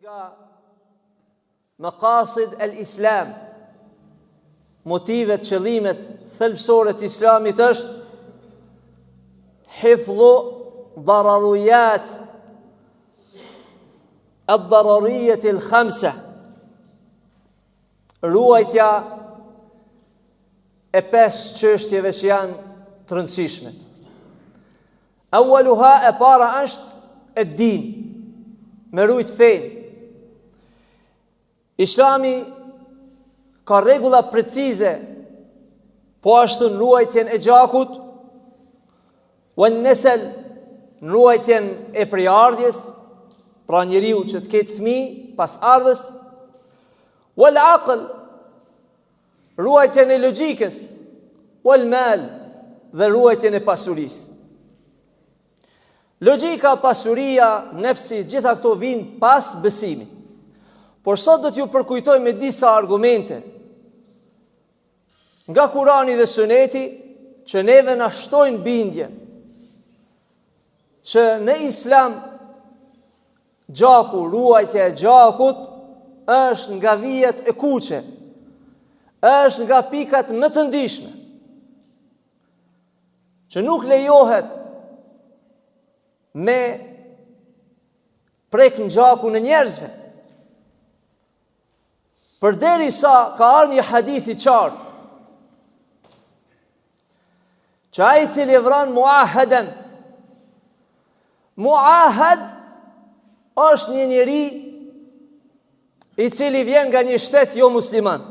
Nga Maqasid el-Islam, motivet, qëllimet thelbësore të Islamit është hifdhu dararujat ed-darurijet el-khamsa ruajtja e pesë çështjeve që janë të rëndësishme. Awwaluha e para është ed-din, me rujt fenë. Islami ka rregulla precize po ashtu në ruajtjen e gjakut, wen nesel në ruajtjen e prejardhjes, pra njeriu që të ketë fëmijë pasardhës, wal aql ruajtjen e logjikës, wal mal dhe ruajtjen e pasurisë. Logjika, pasuria, nefsi, gjitha këto vijnë pas besimit. Por sot do t'ju përkujtoj me disa argumente nga Kurani dhe Suneti që neve na shtojnë bindjen që në Islam Gjaku, ruajtja e gjakut është nga vijat e kuqe. Është nga pikat më të ndishme. Që nuk lejohet me prek në gjakun e njerëzve. Përderisa ka ardhë një hadith i qartë, që ai i cili e vran muaheden, muahed është një njeri i cili vjen nga një shtet jo musliman.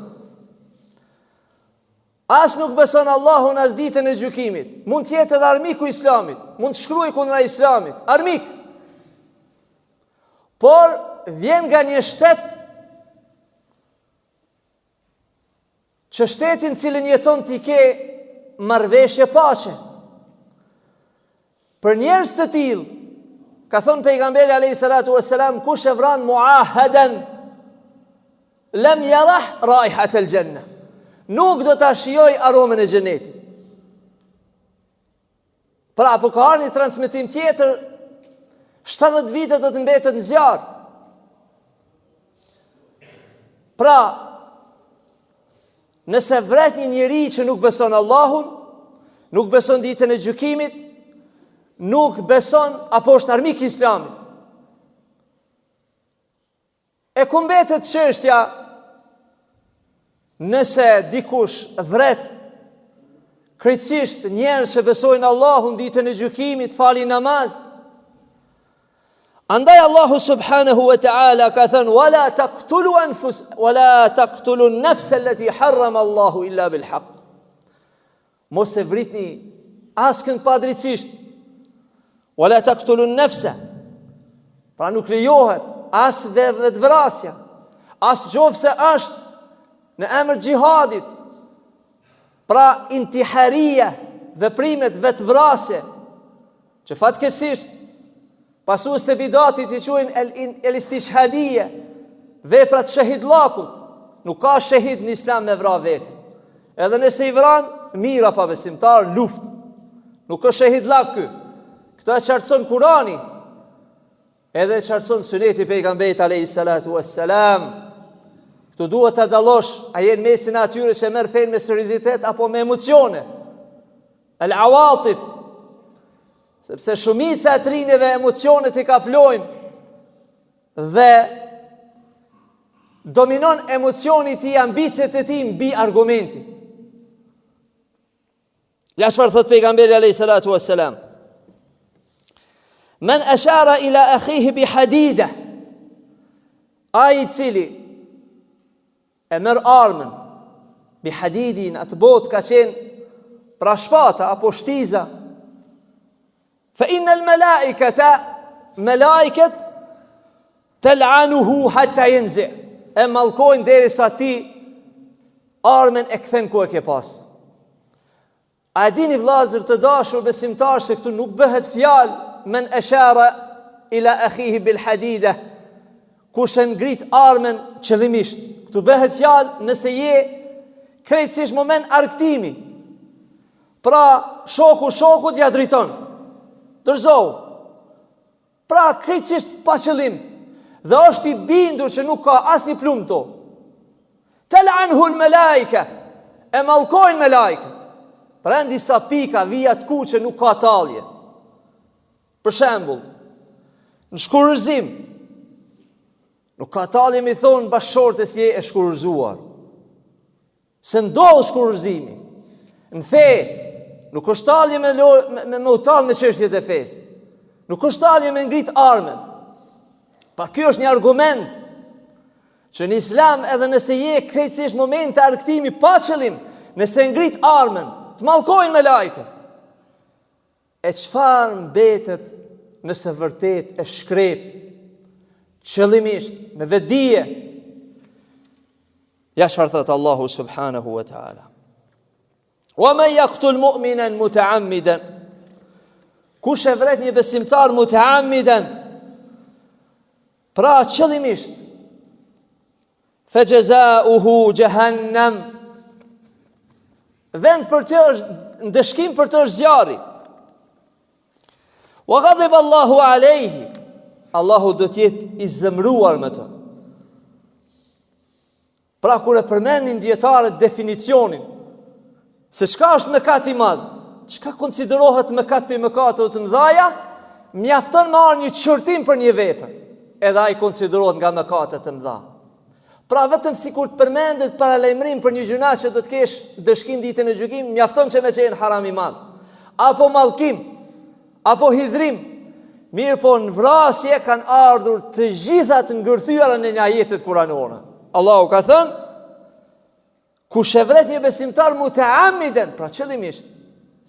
As nuk beson Allahun as ditën e gjykimit. Mund të jetë edhe armiku i Islamit, mund të shkruajë kundra Islamit, armik. Por vjen nga një shtet që shtetin cilin jeton ti ke marrëveshje paqe. Për njerëz të tillë, ka thënë pejgamberi alayhi salatu wassalam, kush e vran muahaden lem jerah raihat el xhenne. Nuk do ta shijojë aromën e xhenetit. Pra, apo ka ardhë një transmetim tjetër, 70 vite do të mbetet në zjarr. Pra, nëse vret një njeri që nuk beson Allahun, nuk beson ditën e gjykimit, nuk beson apo është armik i islamit, E ku mbetet çështja nëse dikush vret krejtësisht njerëz që besojnë Allahun ditën e gjykimit, falin namaz. Andaj Allahu subhanahu wa ta'ala ka thënë wala taqtulu anfus wala taqtulu an-nafs allati harrama Allahu illa bil haqq. Mos e vritni askënd padrejtësisht. Wala taqtulu an-nafsa. Pra nuk lejohet as vetëvrasja, as qoftë se është në emër xhihadit. Pra intiharia, veprimet vetëvrasje, që fatkeqësisht Pasuesit e bidatit i quajnë el, el istishhadije, veprat shehidllakut. Nuk ka shehid në islam me vra veten. Edhe nëse i vran, mijëra pabesimtarë, luftë. Nuk është shehidllak ky. Këtë e qartëson Kurani, edhe e qartëson suneti i pejgamberit alejhi salatu vesselam. Këtu duhet të dallosh, a je në mesin e atyre që merr fenë me seriozitet apo me emocione. El awatif, Sepse shumica e të rinjve emocionet i kaplojnë dhe dominon emocioni i tij, ambiciet e tij mbi argumentin. Ja çfarë thotë pejgamberi alayhi salatu wassalam. Men ashara ila akhihi bi hadida. Ai i cili e merr armën bi hadidin atë botë ka qenë pra shpata apo shtiza fa inna al malaikata malaikat tal'anuhu hatta yanzi e mallkojnë derisa ti armën e kthen ku e ke pas A e dini vllazër të dashur besimtarë se këtu nuk bëhet fjalë men eshara ila akhihi bil hadida kush e ngrit armën qëllimisht. Këtu bëhet fjalë nëse je krejtësisht moment argëtimi. Pra shoku shokut ja drejton. Dorëzohu. Pra krejtësisht pa qëllim. Dhe është i bindur që nuk ka asnjë plumb në to. Tel'anhul melaike, e mallkojnë melaiket. Pra në disa pika, vija të kuqe nuk ka tallje. Për shembull, në shkurorëzim, nuk ka tallje me i thonë bashkëshortes je e shkurorëzuar. Se ndodh shkurorëzimi. Në fe, nuk është tallje me, lo, me, me, me u tall me çështjet e fesë. Nuk është tallje me ngrit armën. Pa kjo është një argument që në islam edhe nëse je krejtësisht momente argëtimi pa qëllim, nëse ngrit armën, të mallkojnë melaiket. E çfarë mbetet nëse vërtet e shkrep qëllimisht me vetëdije? Ja çfarë thotë Allahu subhanahu wa taala. Wa man yaqtul mu'minan muta'ammidan Kush e vret një besimtar muta'ammidan Pra qëllimisht Fe xhezauhu xhehannam Vend për të është ndëshkim për të është zjarri. Wa ghadiba Allahu alayhi. Allahu do të jetë i zemëruar me të. Pra kur e përmendin dijetarët definicionin se çka është mëkat i madh, çka konsiderohet mëkat prej mëkateve të mëdhaja, mjafton me ardh një qortim për një vepër, edhe ai konsiderohet nga mëkatet e mëdha. Pra vetëm sikur të përmendet paralajmërim për një gjynah që do të kesh ndëshkim ditën e gjykimit, mjafton që me qenë haram i madh. Apo mallkim, apo hidhrim. Mirëpo në vrasje kanë ardhur të gjitha të ngërthyera në një ajetet kuranore. Allahu ka thënë, kush e vret një besimtar muteamiden, pra qëllimisht,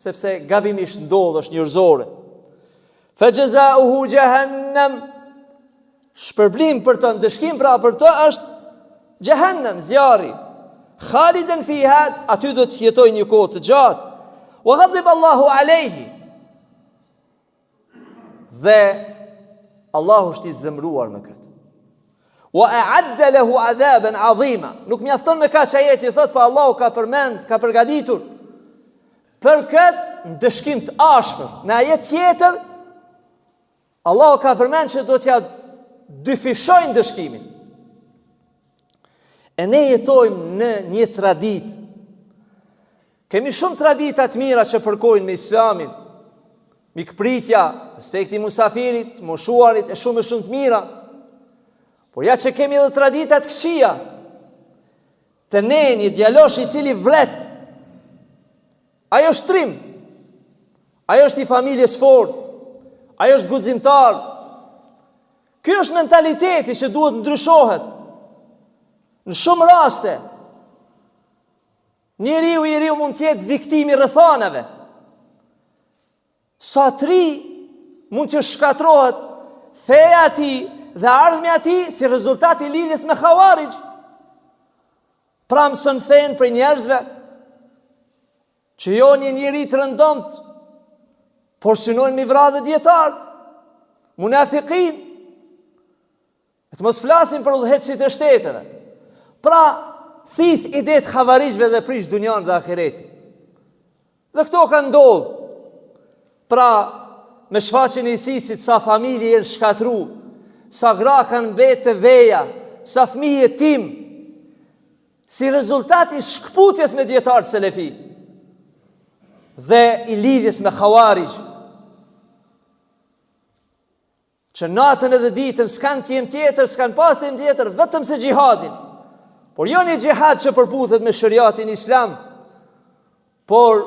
sepse gabimisht ndodh është njerëzore. Fe xhezauhu xhehennem, shpërblim për të, ndëshkim pra për të është xhehennem, zjarri. Khaliden fiha, aty do të jetojë një kohë të gjatë. Wa ghadib Allahu alejhi. Dhe Allahu është i zemëruar me këtë. Wa a'adda lahu 'adaban 'azima. Nuk mjafton me kaq ajeti thotë, po Allahu ka përmend, ka përgatitur për këtë ndëshkim të ashpër. Në ajet tjetër Allahu ka përmend që do t'ja dyfishojë ndëshkimin. E ne jetojmë në një traditë. Kemi shumë tradita të mira që përkojnë me islamin. Mikpritja, respekti i musafirit, moshuarit e shumë e shumë të mira. Por ja që kemi edhe tradita të këqija. Te ne një djalosh i cili vret Ai është trim. Ai është i familjes fortë. Ai është guximtar. Ky është mentaliteti që duhet ndryshohet. Në shumë raste, njeriu i riu mund të jetë viktimë i rrethanave. Sa të ri mund të shkatërrohet feja e tij dhe ardhmja e tij si rezultat i lidhjes me havarixh. Pra mëson fenë prej njerëzve që jo një njeri të rëndomtë, por synojnë m'i vra dhe dijetarët, munafikin, e të mos flasim për udhëheqësit e shteteve. Pra, thith idetë havarixhve dhe prish dunjanë dhe ahiretin. Dhe këto kanë ndodhë. Pra, me shfaqjen e ISIS-it, sa familje janë shkatru, sa gra kanë mbetë të veja, sa fëmijë jetim, si rezultat i shkëputjes me dijetarët selefi dhe i lidhjes me havarixh. Që natën edhe ditën s'kanë temë tjetër, s'kanë pas temë tjetër, vetëm se xhihadin. Por jo një xhihad që përputhet me sheriatin islam, por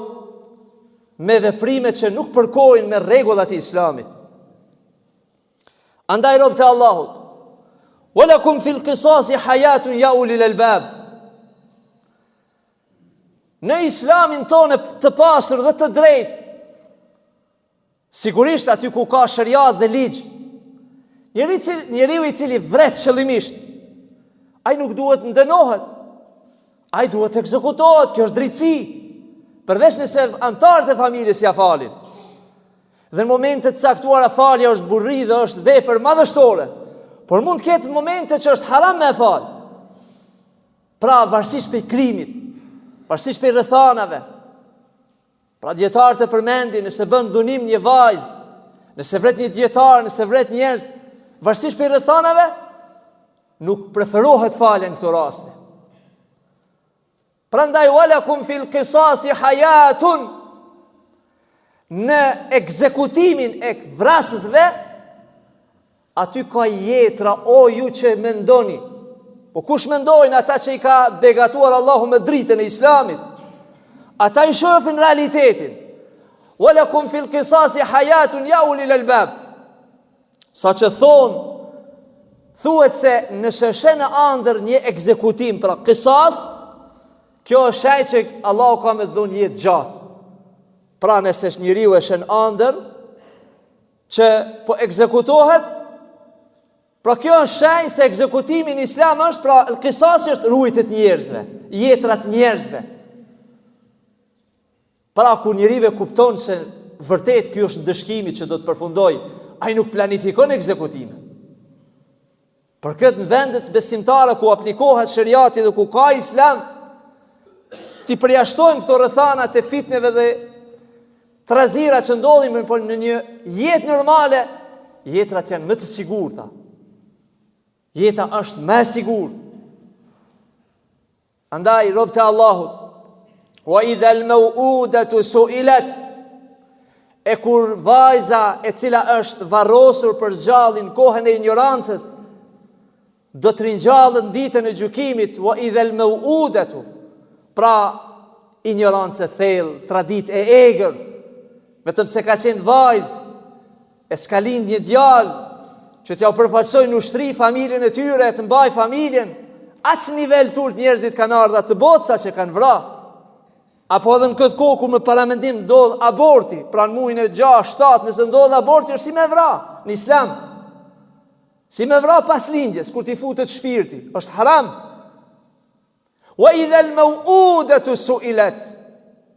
me veprime që nuk përkojnë me rregullat e islamit. Andaj robët e Allahut, wa lakum fil qisasi hayatun ya ulil albab. Në islamin tonë të pastër dhe të drejtë, Sigurisht aty ku ka sheriat dhe ligj, njeri cili, njeriu i cili vret qëllimisht, ai nuk duhet të dënohet. Ai duhet të ekzekutohet, kjo është drejtësi. Përveç nëse anëtarët e familjes ia falin. Dhe në momente të caktuara falja është burrëri dhe është vepër madhështore. Por mund të ketë momente që është haram me e fal. Pra varësisht prej krimit, varësisht prej rrethanave, Pra dijetarët e përmendin, nëse bën dhunim një vajzë, nëse vret një dijetar, nëse vret njerëz, varësisht prej rrethanave, Nuk preferohet falja në këto raste. Prandaj walakum fil qisasi hayatun në ekzekutimin e vrasësve aty ka jetra o ju që mendoni. Po kush mendojnë ata që i ka begatuar Allahu me dritën e Islamit? Ata i shofin realitetin. Walakum fil qisasi hayatun ya ulil albab. Sa që thonë, thuhet se nëse sheh në andër një ekzekutim, pra kisas, kjo është shenjë që Allahu ka me të dhonë jetë gjatë. Pra nëse është njeriu e sheh në andër, që po ekzekutohet, pra kjo është shenjë se ekzekutimi në islam është, pra kisasi është ruajtje të njerëzve, jetërat njerëzve. Pra kur njeriu e kupton se vërtet ky është ndëshkimi që do të përfundojë, ai nuk planifikon ekzekutime. Për këtë në vendet besimtare ku aplikohet sheriati dhe ku ka islam, t'i përjashtojmë këto rrethana të fitneve dhe trazira që ndodhin, por në një jetë normale, jetërat janë më të sigurta. Jeta është më e sigurt. Andaj, robët e Allahut, wa idha al mau'udatu su'ilat, e kur vajza e cila është varrosur për së gjalli në kohën e injorancës, do të ringjallet në ditën e gjykimit, wa idha al mau'udatu, pra injorancë e thellë, traditë e egër, vetëm se ka qenë vajzë, E s'ka lind një djalë që t'jau përfaqësojë në ushtri familjen e tyre, e të mbajë familjen, aq nivel t'ulët njerëzit kanë ardhë atë botë sa që kanë vra. Apo edhe në këtë kohë ku me paramendim ndodh aborti, pra në mujin e 6, 7, nëse ndodh aborti është si me vra në islam. Si me vra pas lindjes, kur t'i futet shpirti, është haram. Wa idha al-maw'udatu su'ilat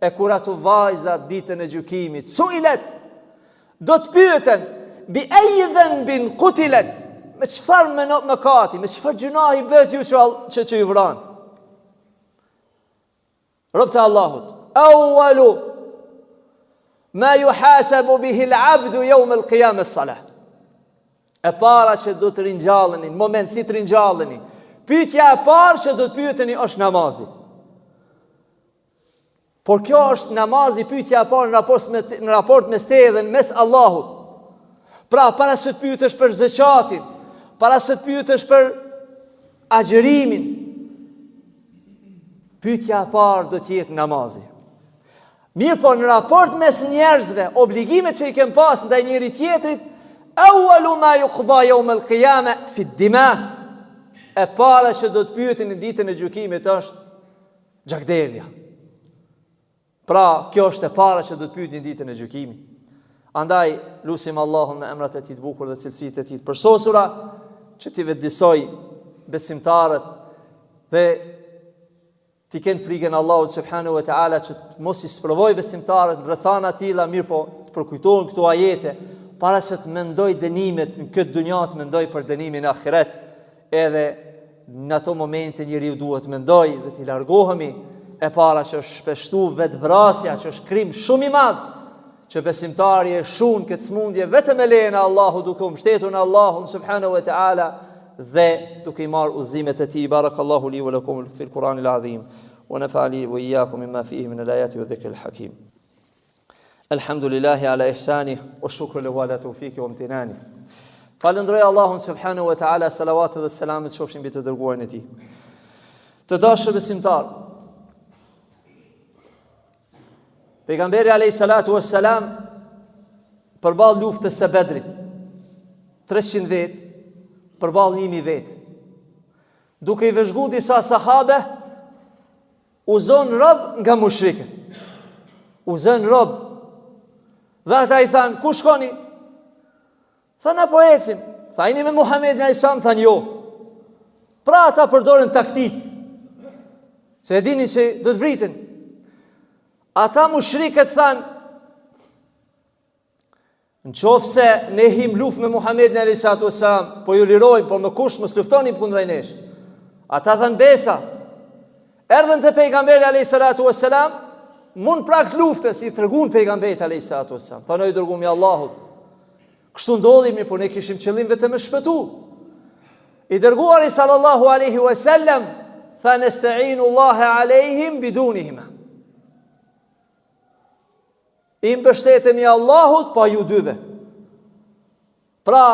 e kur ato vajza ditën e gjykimit su'ilat do të pyeten bi ayyi dhanbin qutilat me çfarë më mëkati me çfarë gjynahi bëtë ju që që, që ju vranë Robët e Allahut awwalu ma yuhasabu bihi al-'abdu yawm al-qiyamah as-salah E para që do të ringjalleni, në moment si të ringjalleni, pyetja e parë që do të pyeteni është namazi. Por kjo është namazi pyetja e parë në raport me në raport mes teje dhe mes Allahut. Pra, para se të pyetesh për zeqatin, para se të pyetesh për agjërimin, pyetja e parë do të jetë namazi. Mirëpo në raport mes njerëzve, obligimet që i kem pas ndaj njëri tjetrit, awwalu ma yuqda yawm al-qiyama fi ad-dima. E para që do të pyeteni në ditën e gjykimit është gjakderdhja. Pra, kjo është e para që do të pyeteni në ditën e gjykimit. Andaj, lusim Allahun me emrat e tij të bukur dhe cilësitë e tij të përsosura, që t'i vetëdijsojë besimtarët dhe T'i kenë frikën Allahut subhanahu wa taala që të mos i sprovojë besimtarët në rrethana të tilla, mirëpo të përkujtohen këto ajete para se të mendojë dënimet në këtë dunja, të mendojë për dënimin në ahiret. Edhe në ato momente njeriu duhet të mendojë dhe t'i largohemi e para që është shpeshtu vetëvrasja, që është krim shumë i madh, që besimtari e shun këtë smundje vetëm me lejen e Allahut duke u mbështetur në Allahun subhanahu wa taala dhe duke i marrë udhëzimet e tij barakallahu li wa lakum fil Kur'anil azim wa nafa'ani wa iyyakum mimma fihi min al-ayati wa dhikril hakim Alhamdulillahi ala ihsani wa shukru lahu ala tawfiqi wa imtinani Falënderoj Allahun subhanahu wa taala salavatet dhe selamet qofshin mbi të dërguarin e tij Të dashur besimtar Pejgamberi alayhi salatu wassalam përballë luftës së Bedrit 300 vet përballë 1000 vet. Duke i vëzhgu disa sahabe u zonë rob nga mushrikët. U zënë rob. Dhe ata i thanë, ku shkoni? Tha na po ecim. Tha jeni me Muhammedin alejhi selam, thanë jo. Pra ata përdorën taktikë. Se e dinin që do të vriten. Ata mushrikët thanë, në qoftë se ne him luftë me Muhammedin alejhi salatu selam, po ju lirojmë, por me kusht mos luftoni kundra nesh. Ata thanë besa. Erdhën te pejgamberi alejhi salatu selam, mu në prag luftës i tregun pejgamberit alejhi salatu selam. Thanë o i dërgumi i Allahut. Kështu ndodhi, mirëpo ne kishim qëllim vetëm me shpëtu. I dërguari sallallahu alaihi wasallam tha nesta'inu Allahe alejhim bidunihima. I mbështetemi Allahut pa ju dyve. Pra,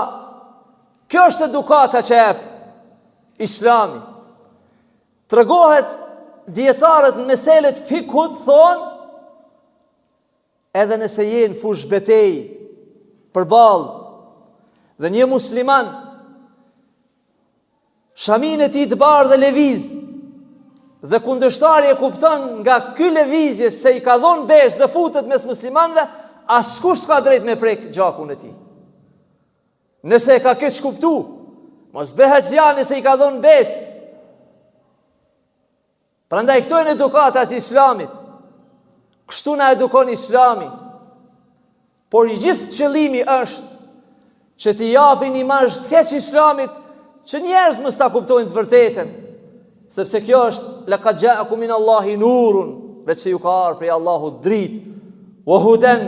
kjo është edukata që jep Islami. Tregohet dijetarët në meselet e fikhut thonë Edhe nëse je në fushëbetejë përballë dhe një musliman shaminë e tij të bardhë e lëviz dhe kundërshtari e kupton nga ky lëvizje se i ka dhonë besë dhe futet mes muslimanëve, askush s'ka drejt me prek gjakun e tij. Nëse e ka keqkuptu, mos bëhet fjalë nëse i ka dhonë besë. Prandaj këto janë edukatat e Islamit. Kështu na edukon Islami. Por i gjithë qëllimi është që t'i japin imazh të keq Islamit, që njerëz mos ta kuptojnë të vërtetën, sepse kjo është laqad ja'akum min Allahi nurun, veç se ju ka ardhur prej Allahut dritë, wa hudan,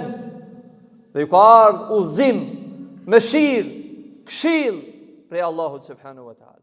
dhe ju ka ardhur udhëzim, mëshirë, këshillë prej Allahut subhanahu wa taala.